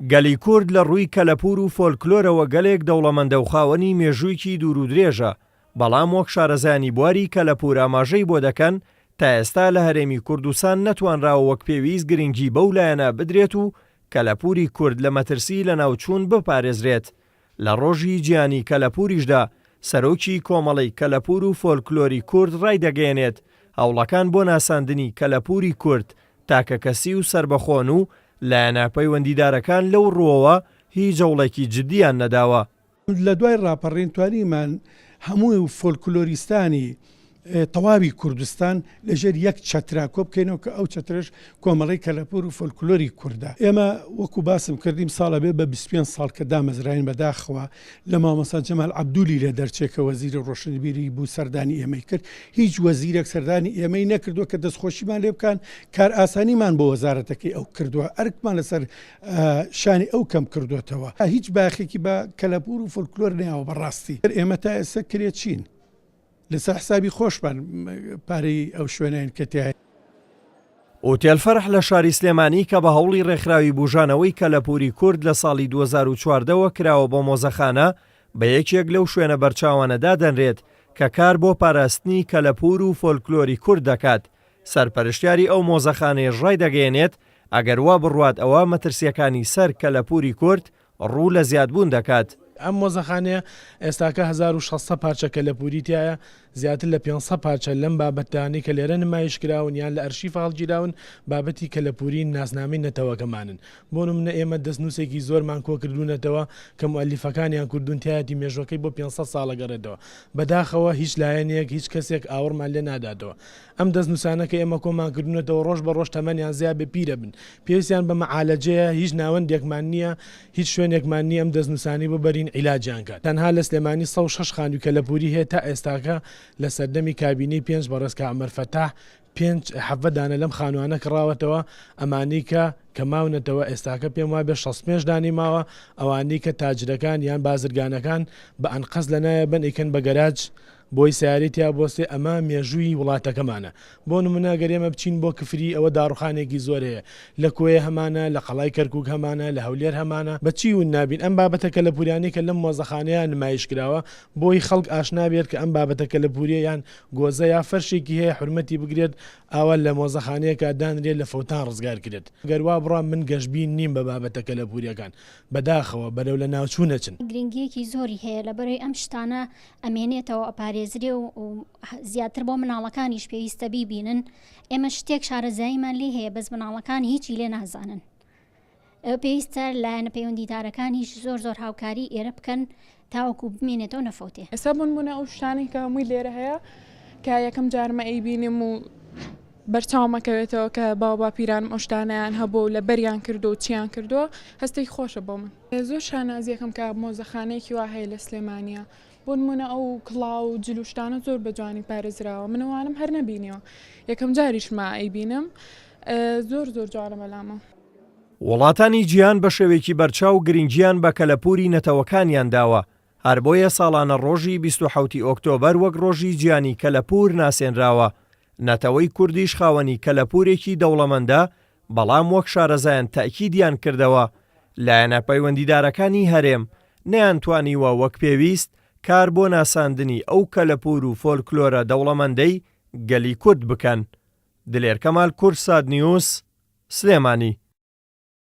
گەلی کورد لە ڕووی کەلەپوور و فۆلکلۆرەوە گەلێک دەوڵەمەندە و خاوەنی مێژوویکی دوور و درێژە، بەڵام وەک شارەزایانی بواری کەلەپوور ئاماژەی بۆ دەکەن، تا ئێستا لە هەرێمی کوردستان نەتوانراوە وەک پێویست گرنگی بەو لایەنە بدرێت و کەلەپووری کورد لە مەترسی لەناوچوون بپارێزرێت. لە ڕۆژی جیهانی کەلەپووریشدا سەرۆکی کۆمەڵەی کەلەپوور و فۆلکلۆری کورد ڕایدەگەیەنێت، هەوڵەکان بۆ ناساندنی کەلەپووری کورد تاکەکەسی و سەربەخۆن و لایەنە پەیوەندیدارەکان لەو ڕووەوە هیچ هەوڵێکی جددیان نەداوە. لە دوای ڕاپەڕین توانیمان هەموو فۆلکلۆریستانی تەواوی کوردستان لە ژێر یەک چەترا کۆبکەینەوە کە ئەو چەترەش کۆمەڵەی کەلەپوور و فۆلکلۆری کوردە. ئێمە وەکو باسم کردیم ساڵ ئەبێ بە 25 ساڵ کە دامەزراین بەداخەوە لە مامۆستا جەمال عەبدولی لێ دەرچێ کە وەزیری ڕۆشنبیری بوو سەردانی ئێمەی کرد هیچ وەزیرێک سەردانی ئێمەی نەکردووە کە دەستخۆشیمان لێ بکان کارئاسانیمان بۆ وەزارەتەکەی ئەو کردووە ئەرکمان لەسەر شانی ئەو کەم کردوێتەوە هیچ باخێکی بە کەلەپور و فۆلکلۆر نەیاوە بەڕاستی ئێمە تا ئێستا کرێچین لەسەر حسابی خۆشمان پارەی ئەو شوێنەین کە تیای. ئوتێل فەرح لە شاری سلێمانی کە بە هەوڵی ڕێکخراوی بوژانەوەی کەلەپووری کورد لە ساڵی 2014 وە کراوە بۆ مۆزەخانە، بە یەکێک لەو شوێنە بەرچاوانە دادەنرێت کە کار بۆ پاراستنی کەلەپوور و فۆلکلۆری کورد دەکات، سەرپەرشتیاری ئەو مۆزەخانەیەش ڕایدەگەیەنێت، ئەگەر وا بڕوات ئەوا مەترسییەکانی سەر کەلەپووری کورد ڕوو لە زیادبوون دەکات. ئەم مۆزەخانەیە ئێستاکە 1600 پارچە کەلەپووری تیایە، زیاتر لە 500 پارچە لەم بابەتانەی کە لێرە نمایش کراون یان لە ئەرشیف هەڵگیراون بابەتی کەلەپوورین ناسنامەی نەتەوەکەمانن. بۆ نمونە ئێمە دەستنووسێکی زۆرمان کۆکردوونەتەوە کە موئەلیفەکانیان کوردون تیایەتی مێژوەکەی بۆ 500 ساڵ ئەگەڕێتەوە. بەداخەوە هیچ لایەنێک هیچ کەسێک ئاوڕمان لێ ناداتەوە. ئەم دەستنووسانە کە ئێمە کۆمان کردوونەتەوە ڕۆژ بە ڕۆژ تەمەنیان زیا بێ پیرەبن. پێویستیان بە مەعالەجەیە، هیچ ناوەندێکمان نییە، هیچ شوێنێکمان نییە ئەم دەستنووسانەی بۆ بەرین عیلاجیان کات. تەنها لە سلێمانی 106 خانووی کەلەپووری هەیە تا ئێستاکە لە سەردەمی کابینەی پێنج بەڕێز کاک عومەر فەتاح پێنج حەڤە دانە لەم خانووانە کڕاوەتەوە، ئەمانەی کە کە ماونەتەوە ئێستاکە پێم وابێ 65 دانەی ماوە، ئەوانەی کە تاجرەکان یان بازرگانەکان بە ئەنقەست لەنایەبەن ئەیکەن بە گەراج بۆی سەیارەی تیا بوەستێ ئەمە مێژووی وڵاتەکەمانە بۆ نمونە گەر ئێمە بچین بۆ کفری ئەوە داڕوخانێکی زۆر هەیە لە کۆیە هەمانە لە قەڵای کەرکوک هەمانە لە هەولێر هەمانە بە چی ون نابین ئەم بابەتە کەلەپوریانەی کە لەم مۆزەخانەیە نمایش کراوە بۆی خەڵک ئاشنا بێت کە ئەم بابەتە کەلەپوریە یان گۆزە یا فەرشێکی هەیە حورمەتی بگرێت ئاوا لە مۆزەخانەیەکا دانرێت لە فەوتان ڕزگار کرێت گەر وا بڕا من گەشبین نیم بە بابەتە کەلەپوریەکان بەداخەوە بەرەو لەناوچوون ئەچن. گرنگیەکی زۆری هەیە لەبەرئەوەی ئەم شتانە ئەمێنێتەوە ئەپارێزرێ و زیاتر بۆ مناڵەکانیش پێویستە بیبینن ئێمە شتێک شارەزاییمان لێ هەیە بەس مناڵەکان هیچی لێ نازانن پێویستە لایەنە پەیوەندیدارەکانیش زۆر زۆر هاوکاری ئێرە بکەن تاوەکو بمێنێتەوە نەفەوتێ. ئێستا بۆنمونە ئەو شتانەی کە هەمووی لێرە هەیە کە یەکەم جارمە ئەیبینم و بەرچاوم ئەکەوێتەوە کە باو باپیرانم ئەو شتانەیان هەبوو و لەبەریان کردووە و چیان کردووە هەستێکی خۆشە بۆ من. زۆر شانازیەکەم کە مۆزەخانەیەکی وا هەیە لە سلێمانیا بۆ نمونە ئەو کڵاو و جل و شتانە زۆر بە جوانی پارێزراوە من ئەوانم هەر نەبینیوە یەکەم جاریشمە ئەیبینم زۆر زۆر جوانە بەلامەوە. وڵاتانی جیهان بە شێوەیەکی بەرچاو گرنگییان بە کەلەپووری نەتەوەکانیان داوە، هەر بۆیە ساڵانە ڕۆژی 27 ی ئۆکتۆبەر وەک ڕۆژی جیهانی کەلەپوور ناسێنراوە، نەتەوەی کوردیش خاوەنی کەلەپوورێکی دەوڵەمەندە، بەڵام وەک شارەزایان تەئکیدیان کردەوە، لایەنە پەیوەندیدارەکانی هەرێم نەیانتوانیوە وەک پێویست کار بۆ ناساندنی ئەو کەلەپوور و فۆلکلۆرە دەوڵەمەندەی گەلی کورد بکەن. دلێر کەمال کوردسات نیوز، سلێمانی.